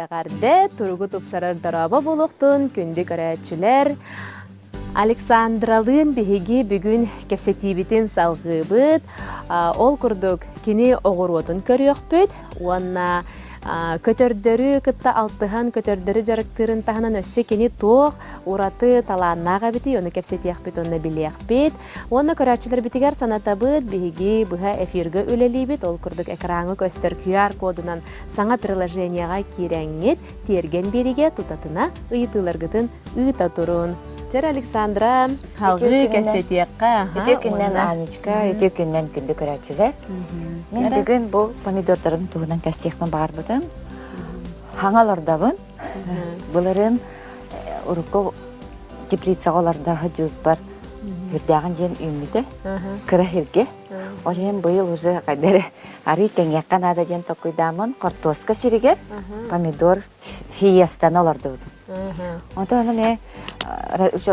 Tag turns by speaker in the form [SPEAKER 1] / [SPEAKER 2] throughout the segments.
[SPEAKER 1] Эҕэрдэ, туругу тупсарар дорообо буолуохтун, күндү көрөөччүлэр! Александралыын биһиги бүгүн кэпсэтиибитин салҕыыбыт. Ол курдук, кини оҕуруотун көрүөхпүт уонна көтөрдөрү кытта алтыһан, көтөрдөрү дьарыктыырын таһынан өссө кини туох ураты талааннаах эбитий, ону кэпсэтиэхпит уонна билиэхпит. Уонна көрөөччүлэрбитигэр санатабыт, биһиги быһа эфиргэ үлэлиибит, ол курдук экраҥҥа көстөр QR-кодунан саҥа приложениеҕа киирэҥҥит, тиэргэн биэриигэ тутатына ыйытыыларгытын ыыта турун. Чэр Александра, салгыы кэпсэтиэххэ.
[SPEAKER 2] Үтүө күннэн Анечка, үтүө күннэн күндү көрөөччүлэр. Мин бүгүн бу помидордарым туһунан кэпсиэхпин баҕарбытым. Хаҥа олордобун. Былырыын урукку теплицаҕа олордор сылдьыбыппар үрдээҕин диэн үүммүтэ. Кыра сиргэ. Ол иһин быйыл уже хайда эрэ арыы кэҥиэххэ наада диэн толкуйдааммын хортуоска сиригэр помидор фиестаны олордубутум. Онтон ону эмиэ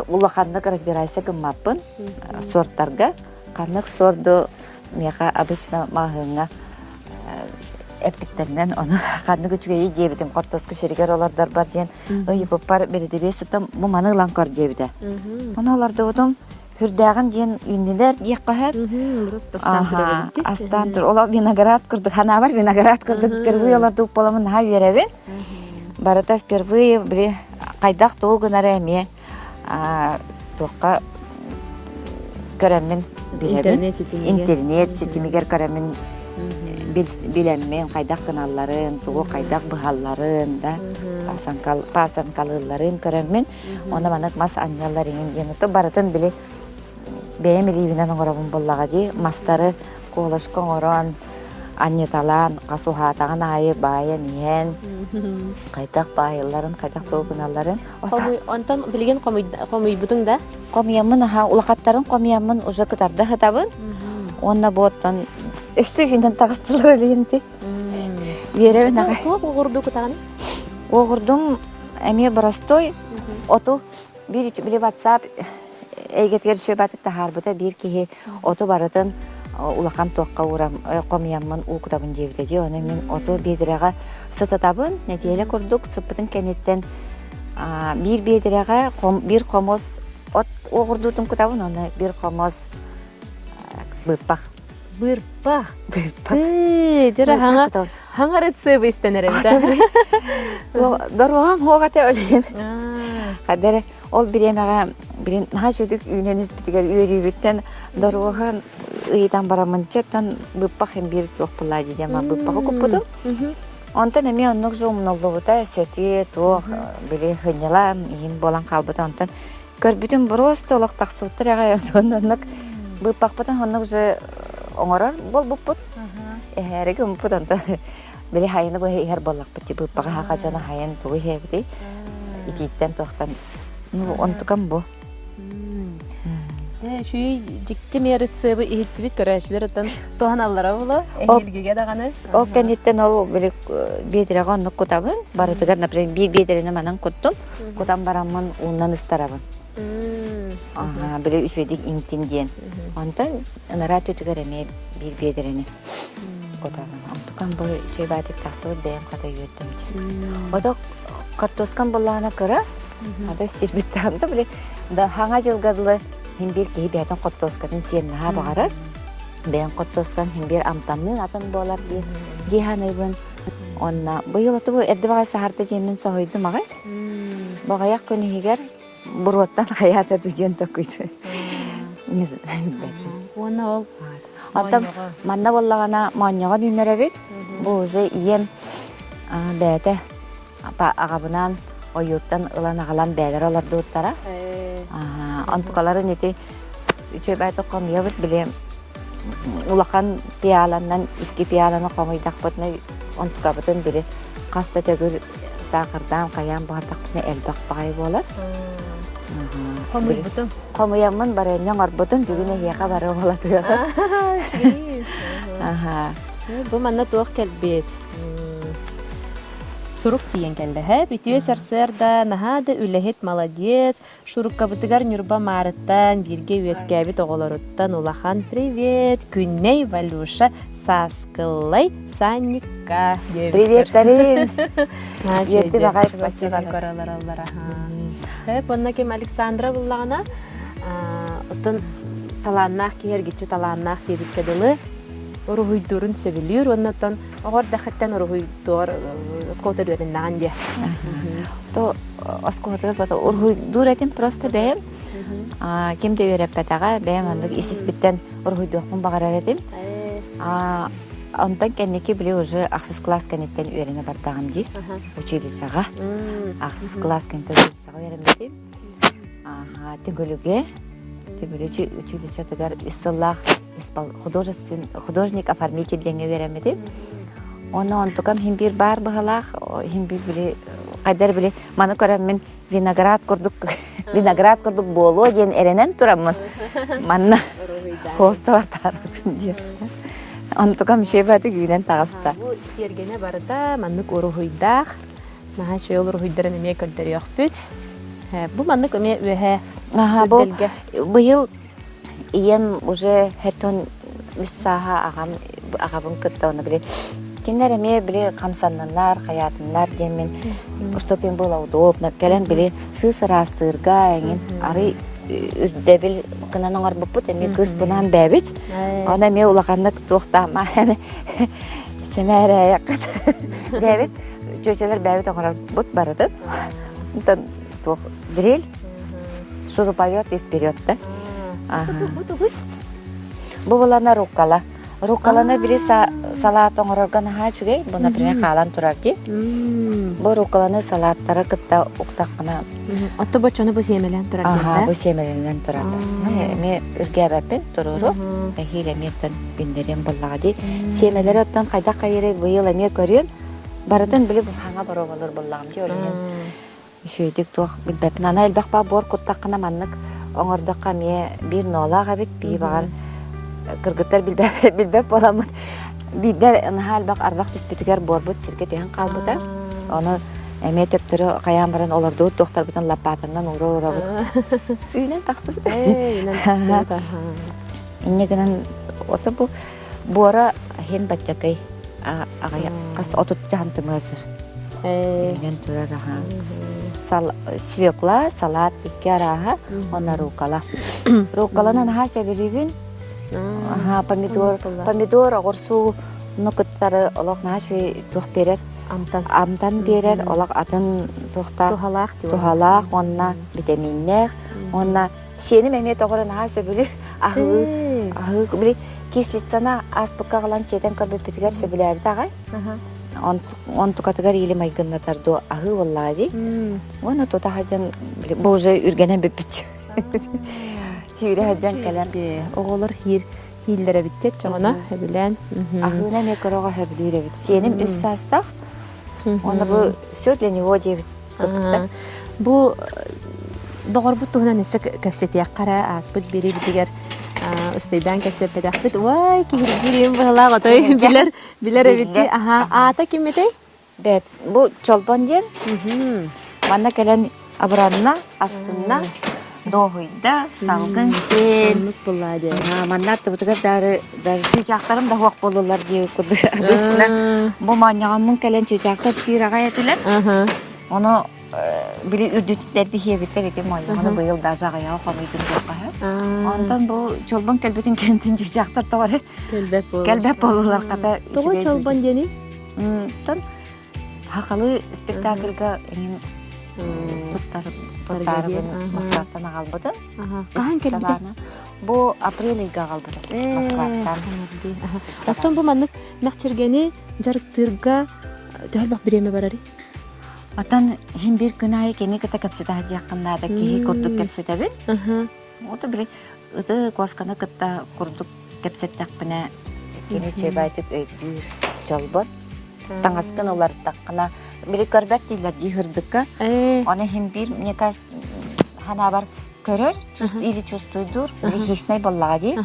[SPEAKER 2] улаханнык разбирайся гыммаппын сорттарга. Ханнык сорду миэхэ обычно маҕаһыыҥҥа эппиттэринэн ону ханнык үчүгэйий диэбитим хортуоска сиригэр олордорбор диэн ыйыппыппар биридибиэс сытан бу маны ылан көр диэбитэ. Ону олордубутум Хүрдээҕин диэн үүннүлэр диэххэ сөп. Астаан тур. Ол виноград курдук, ханаабар виноград курдук впервые олордубут буоламмын наһаа үөрэбин. Барыта впервые били хайдах тугу гынары эмиэ туохха көрөммүн билэбин. Интернет ситимигэр көрөммүн билэммин хайдах гыналларын, тугу хайдах быһалларын да пасанкалыылларын көрөммүн Уонна маннык мас анньаллар иҥин диэн ото барытын били бэйэм илиибинэн оҥоробун буоллаҕа дии. Мастары куолашка оҥорон, анньыталаан, хас уһаатаҕын аайы баайан иһэн, хайдах баайылларын, хайдах тугу гыналларын.
[SPEAKER 1] Онтон билигин хомуйбутуҥ да?
[SPEAKER 2] Хомуйаммын аха улахаттарын хомуйаммын уже кытарда сытабын. Уонна бу оттон өссө үүнэн таҕыстылар илиинти. Үөрэбин аҕай.
[SPEAKER 1] Туох оҕурду кутаҕын?
[SPEAKER 2] Оҕурдум эмиэ боростой оту биир били WhatsApp эйгэтигэр үчүгэй баатык таһаарбыта биир киһи оту барытын улахан туохха уурам хомуйаммын уу кутабын диэбитэ дии ону мин оту биэдэрэҕэ сытатабын нэдиэлэ курдук сыппытын кэнниттэн биир биэдэрэҕэ биир хомус от уоҕурдуутун кутабын уонна биир хомус быыппах
[SPEAKER 1] Быырпах. Быырпах. Дьэ хаҥа хаҥа рецебы истэн эрэбит.
[SPEAKER 2] Доруоһам хуох этэ олин. Хадары ол бириэмэҕэ билин наһаа үчүгдүк үүнэн испитигэр үөрүүбүттэн доруоһан ыйытан бараммын чэттэн быыппах им биир туох буллаа диэн быыппаҕы куппутум. Онтон эмиэ оннук же умнуллубута сөтүө туох били хынньалаан иһин буолан хаалбыта онтон Көрбүтүм просто олох тахсыбыттар аҕай оннук быыппахпытын оннук уже оҥорор буолбуппут. Эһээри гыммыппыт онтон били хайыны быһа иһэр буоллахпыт ти быыппаҕа хаха дьоно хайан тугу иһэбитий итииттэн туохтан ну онтукам бу.
[SPEAKER 1] Үчүгэй дьикти мерицебы иһиттибит көрөөччүлэр оттон туһаналлара буолуо эһиилгигэ даҕаны.
[SPEAKER 2] Ол кэнниттэн ол били биэдэрэҕэ оннук кутабын барытыгар например биир биэдэрэни манан куттум Кутан бараммын ууннан ыстарабын. Аһаа, били үчүгэйдик иҥтин диэн. Онтон ынараа өттүгэр эмиэ биир биэдэрэни кутабын. Онтукам бу үчүгэй баатык тахсыбыт бэйэм хата үөрдүм дии. Ото картоскам буллаҕына кыра, ото сирбиттаҕым да били да хаҥа дьылга дылы хин биир киһи бэйэтин хортуоскатын сиэн наһаа баҕарар. Бэйэн хортуоскан хин биир амтанныын атын буолар дии дии саныыбын. Уонна быйыл оту эрдэ баҕайы саһарда диэммин соһуйдум аҕай. Баҕайах күн иһигэр буруоттан хайаата диэн токуйду.
[SPEAKER 1] Уонна ол
[SPEAKER 2] Оттон манна буоллаҕына моонньоҕон үүннэрэбит. Бу уже ийэм бэйэтэ аҕабынаан ойууттан ылан аҕалан бэйэлэрэ олордубуттара. Онтукаларын ити үчүгэй баҕайытык хомуйабыт били улахан пиаланнан икки пиаланы хомуйдахпытына онтукабытын били хас да төгүл саахардаан хайаан буһардахпытына элбэх баҕайы буолар.
[SPEAKER 1] Хомуйбутум.
[SPEAKER 2] Хомуйаммын барыанньа оҥорбутум бүгүн эһиэхэ бары буолатыаҕа.
[SPEAKER 1] Бу манна туох кэлбит? Сурук тиийэн кэллэ. Үтүө сарсыарда наһаа да үлэһит молодец. Шуруккабытыгар Ньурба Маарыттан бииргэ үөскээбит оҕолоруттан улахан привет! Күннэй, Валюша, Сааскыллай, Санникка диэбиттэр.
[SPEAKER 2] Приветтарин! Үөрдүм аҕай, спасибо.
[SPEAKER 1] Сөп, онно ким Александра буллаҕына, оттон талааннаах киһи эргиччи талааннаах диэбиккэ дылы уруһуйдуурун сөбүлүүр уонна оттон оҕо эрдэхиттэн уруһуйдуор оскуола үөрэннэҕин диэ.
[SPEAKER 2] То оскуолатыгар бата уруһуйдуур этим просто бэйэм ким да үөрэппэтэҕэ бэйэм оннук ис-испиттэн уруһуйдуохпун баҕарар этим. Онтон кэнники били уже ахсыс класс кэнниттэн үөрэнэ бардаҕым дии училищеҕа. Ахсыс класс кэнниттэн училищеҕа үөрэммитим. Түгүлүгэ Түгүлү училищетыгар үс сыллаах художник оформитель диэҥҥэ үөрэммитим. Онно онтукам иһин биир баар быһалаах, иһин биир били хайдар били маны көрөммүн виноград курдук виноград курдук буолуо диэн эрэнэн тураммын манна холстовар таарабын диэн. Онтукам үчүгэй үүнэн таҕыста.
[SPEAKER 1] Бу тиэргэнэ барыта маннык уруһуйдаах. Наһаа үчүгэй уруһуйдарын эмиэ көрдөрүөхпүт. Бу маннык эмиэ үөһэ
[SPEAKER 2] бу быйыл ийэм уже хэтон үс сааһа аҕам аҕабын кытта оны били кинилэр эмиэ били хамсаннаннар хайаатыннар диэммин чтоб им было удобно кэлэн били сыыс ыраастыырга эҥин арый үрдэбил гынан оҥорбуппут эмиэ кыыспынаан бээбит оны эмиэ улаханнык туохтаама сэмээрээйэххит бээбит чүөчэлэр бээбит оҥорорбут барытын онтон туох дрель шуруповерт и вперед да
[SPEAKER 1] Бу тугуй?
[SPEAKER 2] Бу булана руккала. Руккаланы били салат оҥорорго наһаа үчүгэй. Бу, например, хаалан турар дии. Бу руккаланы салаттары кытта уктаххына
[SPEAKER 1] Отто боччону бу сиэмэлээн турар
[SPEAKER 2] Аха, бу сиэмэлэнэн тураллар. Эмиэ үргээбэппин туруору. Эһиил эмиэ оттон үүннэриэм буоллаҕа дии. Сиэмэлэри оттон хайдах хайыырый быйыл эмиэ көрүөм. Барытын били хаҥа боруобалыыр буоллаҕым дии. Ол иһин Үчүгэйдик туох билбэппин. Аны элбэх баа буор куттаххына маннык оҥордоххо эмиэ биир ноолоох эбит, бии баҕар кыргыттар билбэт билбэт буоламмыт биирдэ наһаа элбэх ардах түспүтүгэр буорбут сиргэ түһэн хаалбыта. Ону эмиэ төптөрү хайаан баран олордубут туохтарбытын лаппаатанан уура уурабыт. Үүнэн тахсыбыт.
[SPEAKER 1] Үүнэн тахсыбыт.
[SPEAKER 2] Инньэ гынан ото бу Буора иһин баччакый аҕай хас 30 чаһын тымыасыр. Үүнэн турар аха. Сал свекла, салат икки арааһа, уонна рукола. Руколаны наһаа сөбүлүүбүн. Аха, помидор, помидор, оҕурсуу ну кыттары олох наһаа үчүгэй туох биэрэр.
[SPEAKER 1] Амтан.
[SPEAKER 2] Амтан биэрэр, олох атын туохтаах
[SPEAKER 1] туһалаах
[SPEAKER 2] туһалаах уонна битэмииннээх уонна Сиэним эмиэ тоҕо эрэ наһаа сөбүлүүр. Аһыы, аһыы, били кислицаны ааспыкка аҕалан сиэтэн көрбүппүтүгэр сөбүлээбитэ аҕай. Онтукатыгар иили майгыннатар дуо аһыы буоллаҕа дии. Уонна тута сылдьан бу уже үргэнэн бүппүт. Киирэ сылдьан кэлэн.
[SPEAKER 1] Оҕолор хиир хииллэр эбит чоҕоно сөбүлээн.
[SPEAKER 2] Аһыына эмиэ көрөҕө сөбүлүүр эбит. Сиэним үс саастаах. Уонна бу все для него диэбит
[SPEAKER 1] Бу доҕорбут туһунан өссө кэпсэтиэххэ эрэ ааспыт биэриибитигэр успейдаан кэпсэппэтэхпит. Уай, киһиргиир быһылаах отой билэр билэр эбит. Аха, аата ким этэй?
[SPEAKER 2] Бэт, бу Чолбон диэн. Манна кэлэн абыранна, астынна, дуоһуйда, салгын сиэн.
[SPEAKER 1] Оннук буоллаа диэн.
[SPEAKER 2] Манна аттыбытыгар даары даже чыычаахтарым да суох буоллулар диэбит курдук. Обычно бу моонньоҕоммун кэлэн чыычаахтар сиир аҕай этилэр. Ону били үрдүтүттэр биһиэбиттэр ити моонньоҕону быйыл даже аҕыйаҕы хомуйдум диэххэ сөп. Онтон бу чолбон кэлбитин кэнниттэн чыычаахтар тоҕо эрэ
[SPEAKER 1] Кэлбэт буоллулар.
[SPEAKER 2] кэлбэт буоллулар хата
[SPEAKER 1] Тоҕо чолбон диэний?
[SPEAKER 2] Оттон Хахалы спектакльга эҥин туттар туттаарыбын Москваттан аҕалбытым.
[SPEAKER 1] Хаһан кэлбитэ?
[SPEAKER 2] Бу апрель ыйга аҕалбытым Москваттан.
[SPEAKER 1] Оттон бу маннык мэхчиргэни дьарыктыырга төһө элбэх бириэмэ барарый?
[SPEAKER 2] Оттон иһин биир күн аайы кини кытта кэпсэтэ сылдьыаххын наада киһи курдук кэпсэтэбин. Ото били ыты куосканы кытта курдук кэпсэттэхпинэ кини үчүгэйдик өйдүүр дьолбот. Таҥаскын уларыттаххына били көрбөт дииллэр дии һырдыкка. Оны иһин биир мне кажется ханаабар. көрөр, или чувствуйдуур, били хищнай буоллаҕа дии.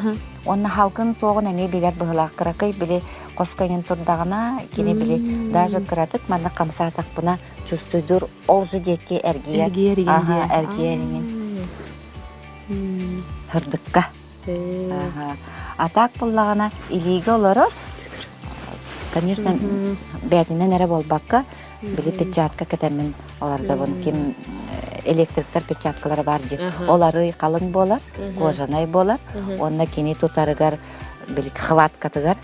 [SPEAKER 2] Уонна халкын туоҕун эмиэ билэр быһыылаах кыракый били хоско иҥин турдаҕына, кини били даже кыратык манна хамсаатахпына чувствуйдуур, ол же диэки эргийэр.
[SPEAKER 1] Эргийэр игин
[SPEAKER 2] Аха,
[SPEAKER 1] диye.
[SPEAKER 2] эргийэр игин. Һырдыкка. А так буоллаҕына илиигэ олорор, конечно, бээтинэн эрэ буолбакка, били перчатка кэтэммин олордобун. Ким электриктар перчаткалара баар дии. Ол арый халыҥ буолар, кожаный буолар. Уонна кини тутарыгар, били хваткатыгар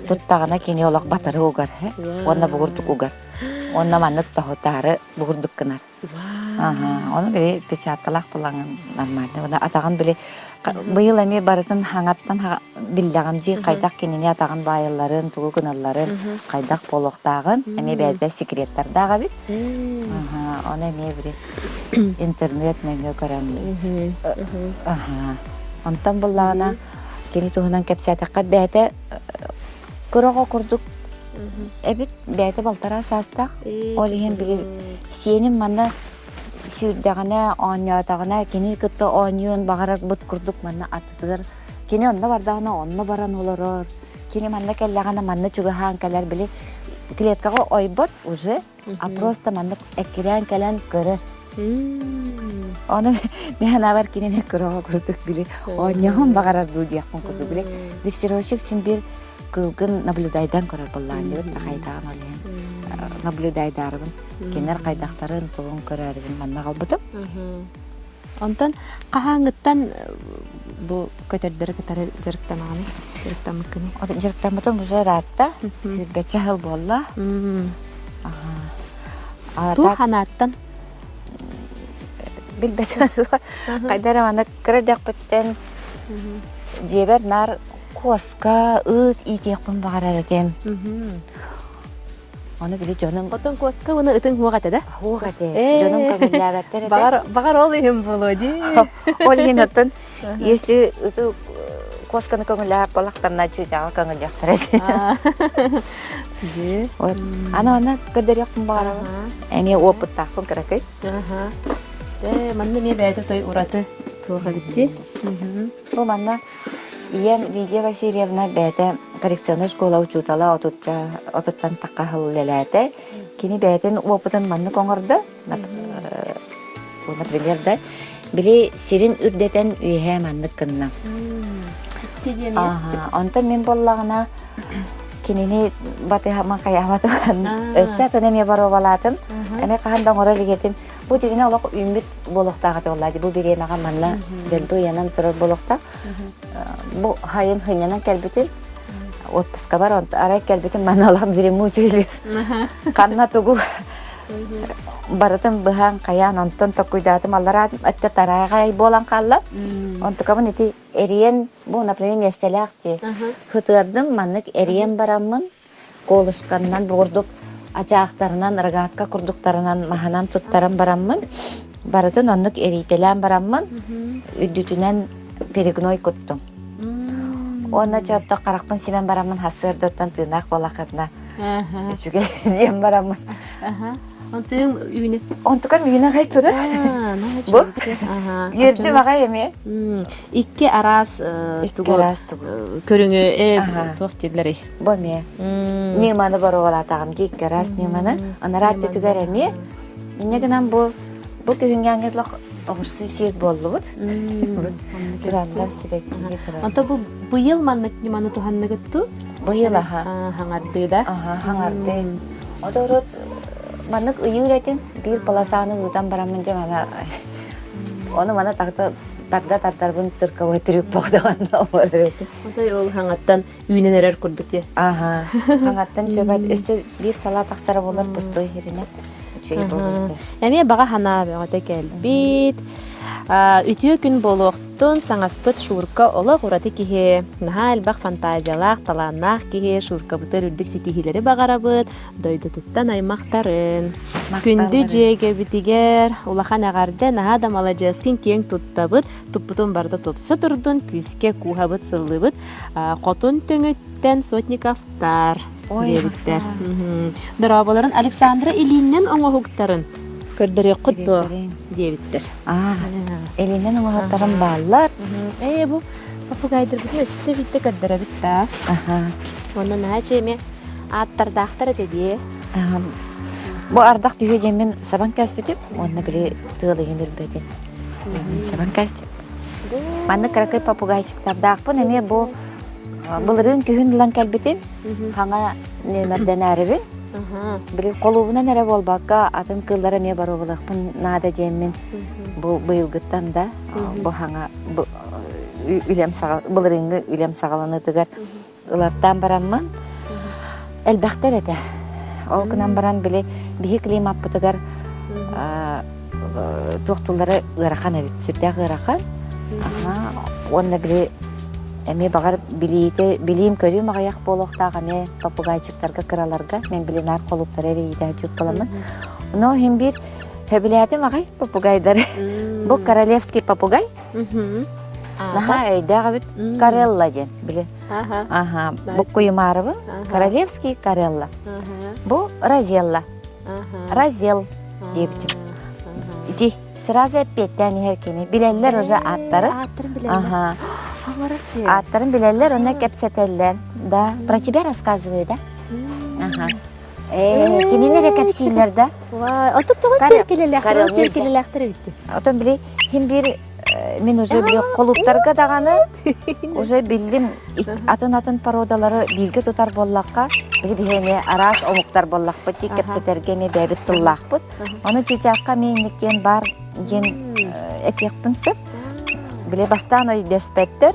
[SPEAKER 2] туттаҕына кини олох батары угар, уонна бугурдук угар. Уонна маннык тоһутаары бугурдук гынар. Аха, ону били перчаткалаах булаҥын нормально. Уонна атаҕын били быйыл эмиэ барытын хаҥаттан биллэҕим дии хайдах кинини атаҕын баайалларын, тугу гыналларын, хайдах буолуохтааҕын эмиэ бэйэтэ секреттардаах эбит. Аха, ону эмиэ били интернет нөҥүө көрөн. Аха. Онтон буллаҕына кини туһунан кэпсээтэххэ бэйэтэ кыра оҕо курдук эбит бэйэтэ балтараа саастаах ол иһин били сиэним манна сүүрдэҕинэ оонньоотоҕуна кини кытта оонньуон баҕарарбыт курдук манна аттытыгар кини онно бардаҕына онно баран олорор кини манна кэллэҕинэ манна чугаһаан кэлэр били клеткаҕа ойбот уже а просто маннык эккирээн кэлэн көрөр Ону мин санаабар кини эмиэ кыраҕа курдук били оонньоһун баҕарар дуу диэхпин курдук били дрессировщик син биир кыылгын наблюдайдан көрөр буоллаҕын диэбит хайдаҕын ол иһин наблюдайдаарыбын кинилэр хайдахтарын тугун көрөөрүбүн манна аҕалбытым
[SPEAKER 1] Онтон хаһааҥҥыттан бу көтөрдөрү кытары дьарыктанаҕыный? Дьарыктаммыккыный?
[SPEAKER 2] Дьарыктаммытым уже ыраатта. Сүүрбэччэ сыл буолла.
[SPEAKER 1] Туох ханааттан?
[SPEAKER 2] Билбэтим. Хайда эрэ маннык кыра эрдэхпиттэн дьиэбэр наар куоска, ыт иитиэхпин баҕарар этим. Ону били дьонум...
[SPEAKER 1] Оттон куоска уонна ытыҥ суох этэ да?
[SPEAKER 2] Суох этэ. Дьонум көҥүллээбэттэр этэ.
[SPEAKER 1] Баҕар, баҕар ол иһин буолуо дии.
[SPEAKER 2] Ол иһин оттон если ыты куосканы көҥүллээбэт буоллахтарына чыычааҕы көҥүллүөхтэрэ этэ.
[SPEAKER 1] Дии.
[SPEAKER 2] Вот. Аны аны көрдөрүөхпүн баҕарабын. Эмиэ опыттаахпын кыракый.
[SPEAKER 1] Ээ, манна эмиэ бэйэтэ той ураты туох эбит дии.
[SPEAKER 2] Бу манна Ийэм Лидия Васильевна бэйэтэ коррекционнай школа учуутала отучча отуттан тахха сыл үлэлээтэ. Кини бэйэтин опытын маннык оҥордо. Например, да, били сирин үрдэтэн үөһээ маннык гынна. Аха, онтон мин буоллаҕына кинини батыһаман хайаабатым өссө атын эмиэ боруобалаатым. Эмиэ хаһан да оҥоро илик этим. Бу дьиҥинэ олох үүммүт буолуохтаах этэ буоллаа дии. Бу бириэмэҕэ манна дэлби ыйанан турар буолуохтаах. Бу хайын хынньанан кэлбитим. Отпускабар арай кэлбитим манна олох дремучий лес. Ханна тугу барытын быһан хайаан онтон токуйдаатым аллараа өттө тарааҕай буолан хаалла. Онтукабын ити эриэн бу например миэстэлээх дии. Хытыардым маннык эриэн бараммын Колышканнан бугурдук ачаахтарынан, рогатка курдуктарынан маһынан туттаран бараммын, барытын оннук эрийтэлээн бараммын, үрдүтүнэн перегной куттум. Уонна чоотто харахпын симэн бараммын хасыардаттан тыынаах буолахытына үчүгэй диэн бараммын.
[SPEAKER 1] Онтуйуҥ үүнэ.
[SPEAKER 2] Онтукам үүнэ аҕай турар. Бу үөрдүм аҕай эмиэ.
[SPEAKER 1] Икки араас
[SPEAKER 2] Икки араас тугу
[SPEAKER 1] көрүҥү туох дииллэрий?
[SPEAKER 2] Бу эмиэ. Ньыманы боруобалаатаҕым дии икки араас ньыманы. Анараа өттүтүгэр эмиэ. Инньэ гынан бу бу күһүҥҥээҥҥи олох оҕурсуу сиир буоллубут. Тураннар сибэккигэ турар.
[SPEAKER 1] Онто бу быйыл маннык ньыманы туһанныгыт ту?
[SPEAKER 2] Быйыл аха.
[SPEAKER 1] Хаҥардыы да?
[SPEAKER 2] Аха, хаҥардыы. Ото урут маннык ыйыыр этим. Биир полосаны ыытан бараммын дьэ мана ону мана тарда тардарбын цирковой трюк боҕдоҕонно оҥорор этим.
[SPEAKER 1] Отой ол хаҥаттан үүнэн эрэр курдук дии.
[SPEAKER 2] Аха. Хаҥаттан чөбөт өссө биир салаа тахсара буолар пустой херинэ. Үчүгэй буолуо
[SPEAKER 1] Эмиэ баҕа санаа бөҕөтө кэлбит. Үтүө күн буолуохтун, саҥаспыт Шурка олох ураты киһи. Наһаа элбэх фантазиялаах, талааннаах киһи. Шуркабытыгар үрдүк ситиһиилэри баҕарабыт. Дойдутуттан аймахтарын. Күндү дьиэгэбитигэр улахан эҕэрдэ, наһаа да маладьыаскын киэҥ туттабыт. Туппутун барыта тупса турдун, күүскэ кууһабыт, сыллыыбыт. Хотун Төҥүттэн Сотниковтар диэбиттэр. Дорооболорун Александра Ильиннэн оҥоһуктарын. Көрдөрүөххүт дуо диэбиттэр.
[SPEAKER 2] Аа, илинэн оҥоһуктарым бааллар.
[SPEAKER 1] Ээ, бу попугайдарбытын өссө биирдэ көрдөрөбүт да.
[SPEAKER 2] Аха.
[SPEAKER 1] Онно наһаа үчүгэй эмиэ ааттардаахтар этэ дии.
[SPEAKER 2] Бу ардах түһүө диэммин сабан кээспитим уонна били тыал иһин үрбэтин. Мин сабан кээстим. Маннык кыракый попугайчиктардаахпын эмиэ бу былырыын күһүн ылан кэлбитим. Хаҥа нүөмэрдэнээрибин. Били холуубунан эрэ буолбакка атын кыыллары эмиэ боруобалыахпын наада диэммин бу быйылгыттан да бу хаҥа үлэм былырыыҥҥы үлэм саҕаланыытыгар ылаттаан бараммын элбэхтэр этэ. Ол гынан баран били биһи климаппытыгар туохтууллара ыарахан эбит, сүрдээх ыарахан. Уонна били эмиэ баҕар билиитэ билиим-көрүүм аҕыйах буолуохтаах эмиэ попугайчиктарга кыраларга мен били наар холууптары эрийиитэ буоламмын. Но иһин биир сөбүлээтим аҕай попугайдары. Бу королевский попугай. Наһаа өйдөөх эбит Карелла диэн били. Аха. Бу Куйумаровын королевский Карелла. Бу Розелла. Розел диэбитим. Ити сразу эппиэттээн иһэр кини. Билэллэр уже ааттары.
[SPEAKER 1] Ааттарын билэллэр.
[SPEAKER 2] Ага. Ааттарын билэллэр, онно кэпсэтэллэр. Да. Про тебя рассказываю, да? Ага. Э, кинини эрэ кэпсииллэр да.
[SPEAKER 1] Отут тоҕус сиэркилэлээхтэр, сиэркилэлээхтэр эбит.
[SPEAKER 2] Отон били хим биир мин уже били холуптарга даҕаны уже биллим атын-атын породалары бииргэ тутар буоллахха били биһи эмиэ араас омуктар буоллахпыт тик кэпсэтэргэ эмиэ бэйэбит тыллаахпыт. Ону чыычаахха эмиэ инник диэн баар диэн этиэхпин сөп. Били бастаан өйдөспөттөр,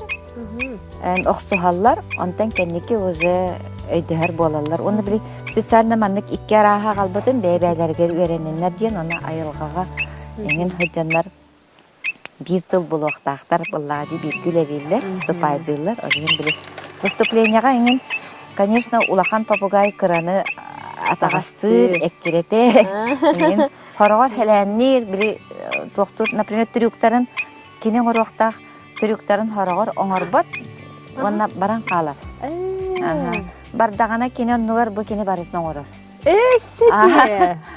[SPEAKER 2] охсуһаллар, онтон кэнники уже өйдөһөр буолаллар. Уонна били специально маннык икки арааһа аҕалбытым бэйэ-бэйэлэригэр үөрэниннэр диэн уонна айылҕаҕа эҥин сылдьаннар биир тыл булуохтаахтар быллаа дии бииргэ үлэлииллэр, выступайдыыллар. Ол иһин били выступлениеҕа эҥин, конечно, улахан попугай кыраны атаҕастыыр, эккирэтэ, эҥин хороҕор хэлээнниир, били туохтуур, например, трюктарын кини оҥоруохтаах трюктарын хороҕор оҥорбот уонна баран хаалар. Бардаҕына кини оннугар бу кини барытын оҥорор.
[SPEAKER 1] Өссө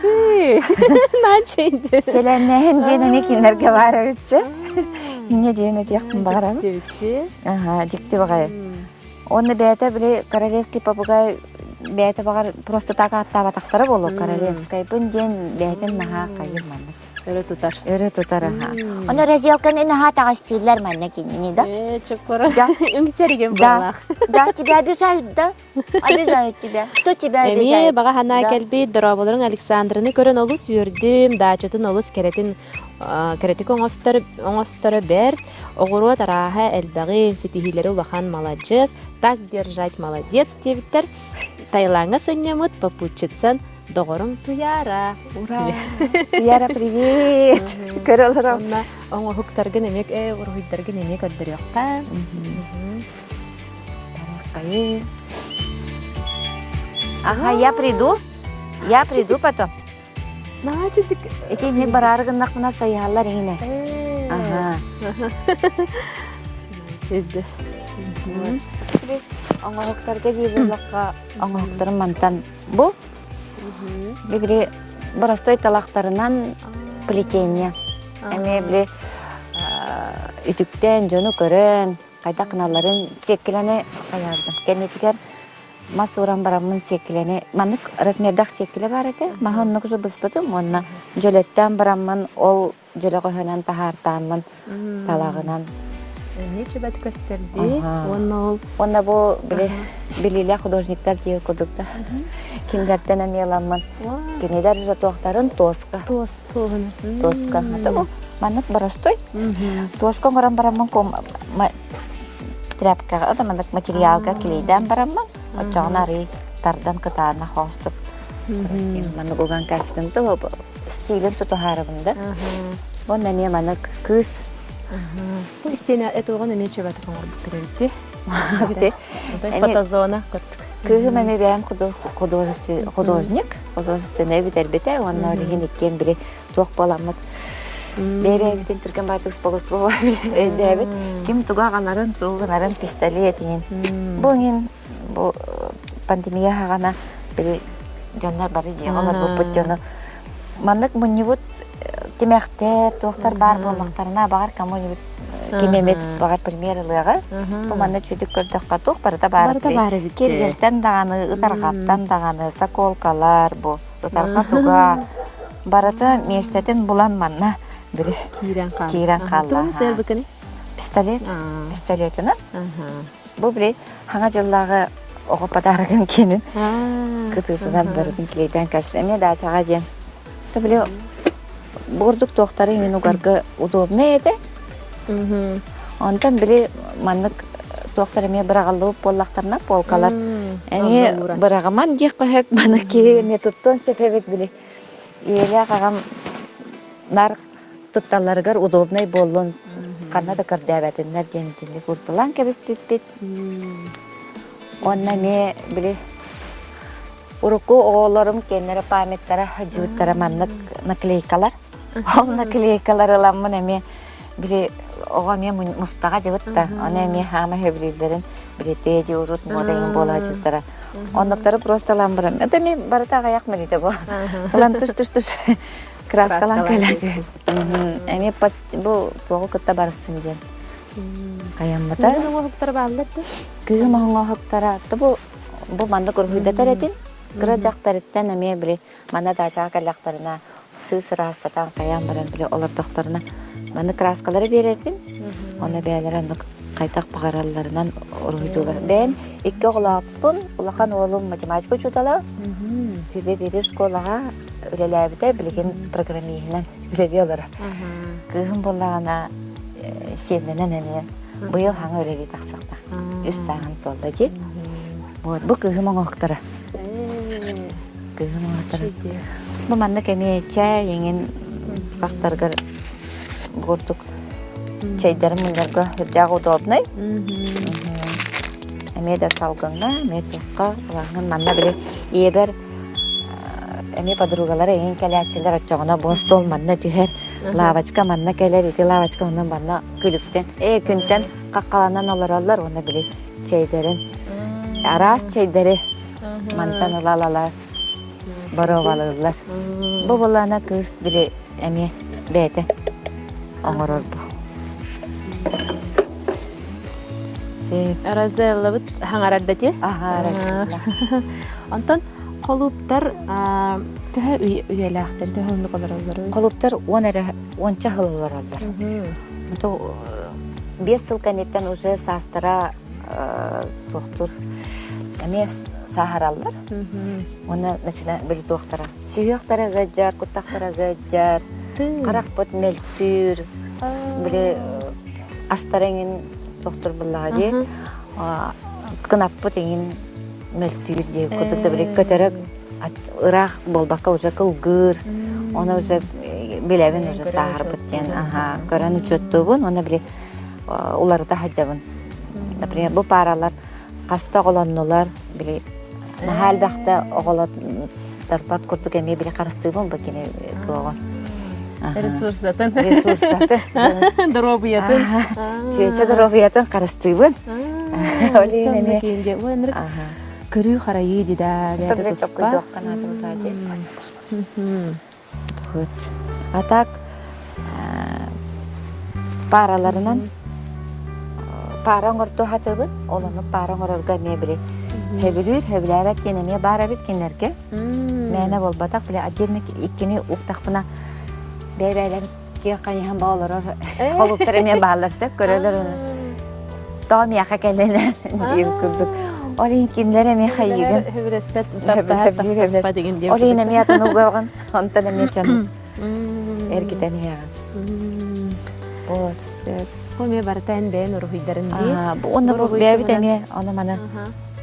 [SPEAKER 1] дии. Начинди.
[SPEAKER 2] Сэлэннээһин диэн эмиэ кинилэргэ баар эбитсэ. Инньэ диэн этиэхпин баҕарабын. Аха, дьикти баҕайы. Уонна бэйэтэ били королевский попугай бэйэтэ баҕар просто так ааттаабатахтара буолуо королевскайбын диэн бэйэтин наһаа хайыр маннык.
[SPEAKER 1] Өрө тутар.
[SPEAKER 2] Өрө тутар аха. Ону разделканы наһаа таҕастыыллар манна кинини да.
[SPEAKER 1] Э, чоккоро. Үҥсэригин буоллаах.
[SPEAKER 2] Да, тебя обижают, да? Обижают тебя. Кто тебя
[SPEAKER 1] Эмиэ
[SPEAKER 2] обижает?
[SPEAKER 1] баҕа санаа
[SPEAKER 2] Да.
[SPEAKER 1] кэлбит, дорооболорун Александраны көрөн олус үөрдүм, даачатын олус кэрэтин кэрэтик оҥостор, оҥосторо бэрт, оҕуруот арааһа элбэҕин, ситиһиилэри улахан маладьыас, так держать молодец диэбиттэр. Таилаҥҥа сынньаммыт попутчицан доҕоруҥ Туяра.
[SPEAKER 2] Ура! Туяра, привет! Көрө олором.
[SPEAKER 1] Онно оҥоһуктаргын эмиэ, э, уруһуйдаргын эмиэ көрдөрүөххэ.
[SPEAKER 2] Ага, я приду. Я приду потом.
[SPEAKER 1] Наачыдык.
[SPEAKER 2] Ити не бараары гыннахпына сайыһаллар иҥинэ. Ага.
[SPEAKER 1] Чүдү.
[SPEAKER 2] Оҥоһуктарга дии буоллахха, оҥоһуктарым мантан бу. Били боростой талахтарынан плетение. Эмиэ били үтүктэн, дьону көрөн, хайдах гыналларын сиэккилэни хайаабытым. Кэннитигэр мас ууран бараммын сиэккилэни маннык размердаах сиэккилэ баар этэ. Маһы оннук уже быспытым уонна дьөлөттөөн бараммын ол дьөлөҕөһүнэн таһаартааммын талаҕынан
[SPEAKER 1] Эмиэ чөбөт көстөрдүү уонна ол
[SPEAKER 2] Уонна бу били билиилээх художниктар диир курдук да кинилэртэн эмиэ ыламмын кинилэр же туохтарын туоска
[SPEAKER 1] туос туоһун
[SPEAKER 2] туоска бу маннык боростой туоска оҥорон бараммын тряпкаҕа да маннык материалга клейдээн бараммын оччоҕуна арый тардан кытаанах хоостук маннык уган кастым да стилин тутуһаарыбын да уонна эмиэ маннык кыыс
[SPEAKER 1] Бу истиэнэ этуоҕун эмиэ чөбөтүк оҥорбут көрөбүт Фотозона курдук.
[SPEAKER 2] Кыыһым эмиэ бэйэм художник, художественнай бүтэрбитэ уонна ол иһин иккиэн били туох буоламмыт бэйэ-бэйэбитин түргэн баатык богослова өйдөөбүт. Ким тугу аҕаларын, тугу гынарын пистолет иҥин. Бу иҥин бу пандемия хаҕана били дьоннор бары дьиэҕэ олорбуппут дьону. Маннык мунньубут тимэхтэр, туохтар баар буоллахтарына, баҕар кому-нибудь ким эмит баҕар пример ылыаҕа. Бу манна үчүгдүк көрдөххө туох барыта баар
[SPEAKER 1] Барыта баар эбит.
[SPEAKER 2] Киргилтэн даҕаны, ытарҕаттан даҕаны, соколкалар бу ытарҕа туга барыта миэстэтин булан манна били
[SPEAKER 1] Киирэн хаалла.
[SPEAKER 2] киирэн хаалла.
[SPEAKER 1] Тугун сыарбыкыный?
[SPEAKER 2] Пистолет. Пистолетынан. Бу били хаҥа дьыллааҕы оҕо подарогын киинин кытыытынан барытын клейдээн кэспит. Эмиэ даачаҕа диэн. То били бурдук туохтары иҥин угарга удобнай этэ. Онтон били маннык туохтар эмиэ быраҕыллыбыт буоллахтарына полкалар эмиэ быраҕыман диэххэ сөп маны киһи эмиэ туттуон сөп эбит били ийэлээх аҕам нар тутталларыгар удобнай буоллун, ханна да көрдөөбөтүннэр диэн итинник урталаан кэбиспиппит. Уонна эмиэ били урукку оҕолорум киэннэрэ памяттара, дьууттара маннык наклейкалар. Ол наклейкалар ыламмын эмиэ били оҕо эмиэ мустаҕа дьыбыт да, ону эмиэ хаама сөбүлүүллэрин били тээди урут муода иҥин буола дьуттара. Оннуктары просто ылан баран, это эмиэ барыта аҕыйах мүнүүтэ бу. Ылан туш-туш-туш Краскалаан кэлэн. Эмиэ бу туоҕу кытта барыстын диэн. Хайаммыта.
[SPEAKER 1] Кыһын оҥоһуктара бааллар да?
[SPEAKER 2] Кыһын оҥоһуктара. Бу бу маннык уруһуйдатар этим. Кыра дьахтарыттан эмиэ били манна даачаҕа кэллэхтэринэ сыыс ыраастатан хайаан баран били олордохторуна маннык краскалары биэрэртим. Онно бэйэлэрэ оннук хайдах баҕаралларынан уруһуйдуулар. Бэйэм икки оҕолоохпун. Улахан уолум математика учуутала. Хүбэ бири школаҕа үлэлээбитэ, билигин программиһынан үлэлии олорор. Кыыһым буоллаҕына сиэннэнэн эмиэ быйыл хаҥа үлэлии тахсыахтаах. Үс сааһын туолла дии. Вот бу кыыһым оҥоһуктара. Кыыһым оҥоһуктара. Бу маннык эмиэ чай эҥин хахтаргар курдук чэйдэрин мунньарга үрдээх удобнай. Эмиэ да салгыҥҥа, эмиэ туохха ылаҥҥын манна били ийэбэр эмиэ подругалара эҥин кэлээччилэр оччоҕуна бу остуол манна түһэр, лавочка манна кэлэр, ити лавочка онно манна күлүктэн, ээ күнтэн хаххаланан олороллор уонна били чэйдэрин араас чэйдэри мантан ыла-ыла боруобалыыллар. Бу былаана кыыс били эмиэ бэйэтэ оҥорор бу.
[SPEAKER 1] Розеллабыт хаҥарар да ти?
[SPEAKER 2] Аха, Розелла.
[SPEAKER 1] Онтон холууптар төһө үйэлээхтэр, төһө оннук олороллоруй?
[SPEAKER 2] Холууптар уон эрэ уонча сыл олороллор. Биэс сыл кэнниттэн уже саастара туохтур эмиэ сааһыраллар. Уонна начина били туохтара сүһүөхтэрэ ыалдьар, куттахтара ыалдьар, харахпыт мөлтүүр, били астара эҥин тохтур буллаҕа дии кынаппыт эҥин мөлтүүр дии курдук да били көтөрө ыраах буолбакка уже кылгыыр оны уже билэбин уже сааһырбыт диэн аха көрөн учуоттуубун уонна били уларыта сылдьабын например бу пааралар хаста оҕолоннулар били наһаа элбэхтэ оҕолотторбот курдук эмиэ били харыстыыбын бу кини туоҕун
[SPEAKER 1] Ресурсатын.
[SPEAKER 2] Ресурсатын.
[SPEAKER 1] Доруобуйатын.
[SPEAKER 2] Чүөчэ доруобуйатын харыстыыбын. Ол иһин эмиэ.
[SPEAKER 1] Көрүү харайыы дидаа бэйэтэ туспа.
[SPEAKER 2] А так паараларынан паара оҥорто сатыыбын. Ол оннук паара оҥорорго эмиэ били сөбүлүүр, сөбүлээбэт диэн эмиэ баар эбит кинилэргэ. Мээнэ буолбатах, били отдельно иккини уктахпына бэйэ-бэйэлэрин киэр хайыһан ба олорор холуптар эмиэ бааллар сөп көрөлөр тоҕо миэхэ кэллинэ диир курдук. Ол иһин кинилэр эмиэ хайыыгын
[SPEAKER 1] Хөбүлэспэт, таптаһар, таптаспат деген диэн
[SPEAKER 2] Ол иһин эмиэ атын угаҕын, онтон эмиэ дьон эргитэн иһэҕин. Вот.
[SPEAKER 1] Сөп. Бу эмиэ барыта эн бэйэн уруһуйдарын дии.
[SPEAKER 2] Уонна бу бэйэбит эмиэ ону маны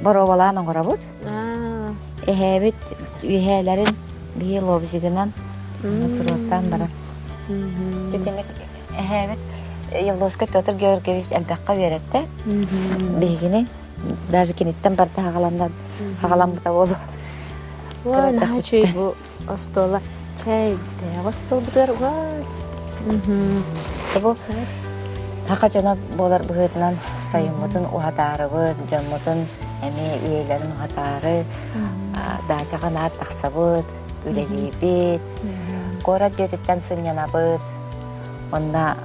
[SPEAKER 2] боруобалаан оҥоробут. Эһээбит үөһээлэрин биһи лобзигынан туруортаан баран. Итинник эһээбит Явловскай Петр Георгиевич элбэххэ үөрэттэ. Биһигини даже киниттэн барыта хаҕаланна хаҕаламмыта буолуо.
[SPEAKER 1] Ой, наһаа үчүгэй бу остуола. Чэйдээх остуолбутугар уай.
[SPEAKER 2] Бу саха дьоно буолар быһыытынан сайыммытын уһатаарыбыт, дьоммутун эмиэ үйэлэрин уһатаары даачаҕа наар тахсабыт, үлэлиибит. Куорат дьиэтиттэн сынньанабыт. Онно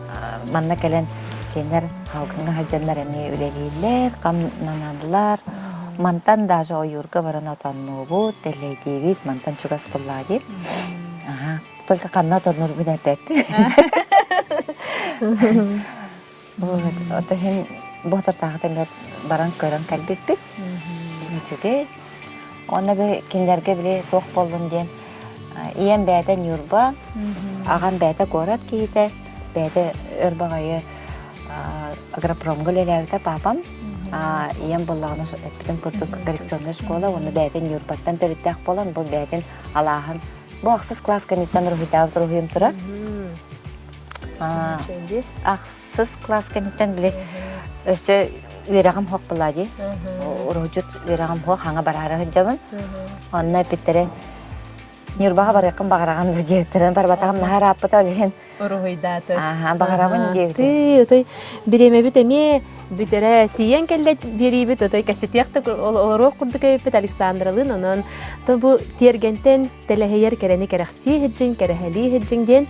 [SPEAKER 2] манна кэлэн кинилэр халгыҥҥа сылдьаннар эмиэ үлэлииллэр, хамнаналлар. Мантан даже ойуурга баран отоннуубут, тэллэйдиибит, мантан чугас буоллаа дии. Аха. Только ханна отоннуурбун эппэппин. Вот, ото иһин бу отортааҕыта эмиэ баран көрөн кэлбиппит. Үчүгэй. Уонна били кинилэргэ били туох буоллун диэн ийэм бэйэтэ Ньурба, аҕам бэйэтэ куорат киһитэ, бэйэтэ өр баҕайы агропромга үлэлээбитэ папам. Ийэм буоллаҕына эппитим курдук коррекционнай школа уонна бэйэтэ Ньурбаттан төрүттээх буолан бу бэйэтин алааһын бу ахсыс класс кэнниттэн уруһуйдаабыт уруһуйум турар. Ахсыс класс кэнниттэн били өссө үөрэҕим суох буолла дии. Уруһуйдьут үөрэҕим суох, хаҥа бараары сылдьабын. Онно эппиттэрэ Ньурбаҕа барыаххын баҕараҕын да диэбиттэрин барбатаҕым наһаа ырааппыта ол иһин.
[SPEAKER 1] Уруһуйдааты.
[SPEAKER 2] Ааһа, баҕарабын диэбитим.
[SPEAKER 1] Тыы, отой бириэмэбит эмиэ бүтэрэ тиийэн кэллэ биэриибит отой кэситиэх да олоруох курдук эбиппит Александралыын онон то бу тиэргэнтэн тэлэһийэр кэрэни кэрэхсии сылдьыҥ, кэрэһэлии сылдьыҥ диэн.